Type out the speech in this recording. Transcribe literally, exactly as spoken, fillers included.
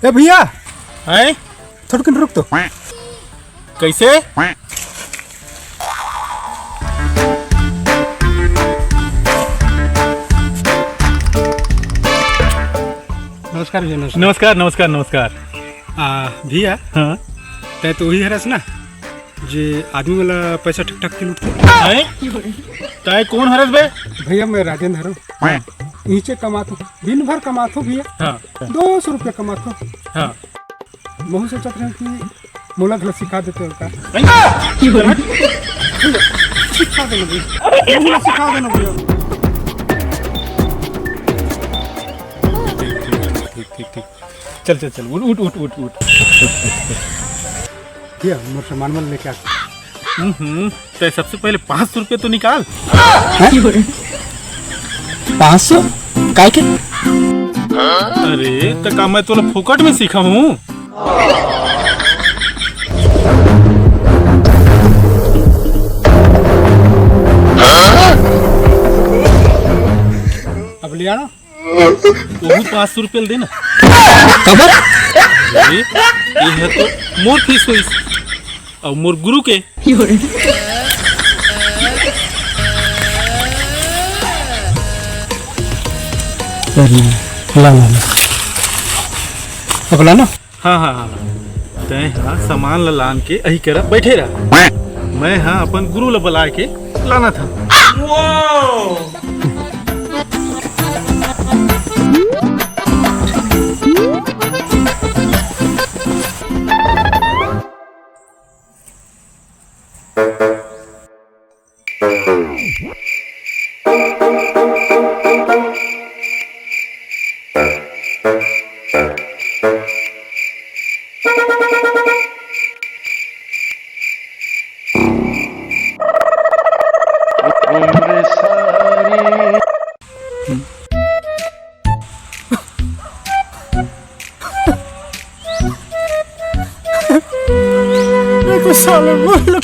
ए भैया, हैं? थोड़किन रुक तो। कैसे? नमस्कार भैया, नमस्कार। नमस्कार, नमस्कार, नमस्कार। आ, भैया, हाँ। तैं तो वही हरस ना, जे आदमी वाला पैसा ठक ठक के लूटथे। हैं? तैं कौन हरस बे? भैया, मैं राजेंद्र हूँ। हाँ। नीचे कमाथो, दिन भर कमाथो भैया। हाँ। दो सौ रुपया कमाथो। हाँ। महू सोचत रहें कि मोला घला सिखा देते हो का? नहीं। सिखा देना भैया। मोला सिखा देना भैया। ठीक, ठीक, ठीक, ठीक, ठीक। चल, चल, चल, उठ, उठ, उठ, उठ, उठ। भैया, मोर सामान मन लेके आ। हम्म, तैं सबसे पहले पाँच सौ रुपया तो निकाल। पाँच सौ? काय के? अरे, त का मैं तोला फोकट में सिखाहूँ? अब ले आना। वहू पाँच सौ रुपया ल देना। काबर? अरे, ये है तो मोर फीस होइस, अउ मोर गुरु के। अरे, ला, ला, ला। अब ला ना। हाँ, हाँ, हाँ। तैं हा सामान ला लान के अही करा बैठे रह। मैं हा अपन गुरु ला बलाय के लानत हँव। देखो साले, वो लोग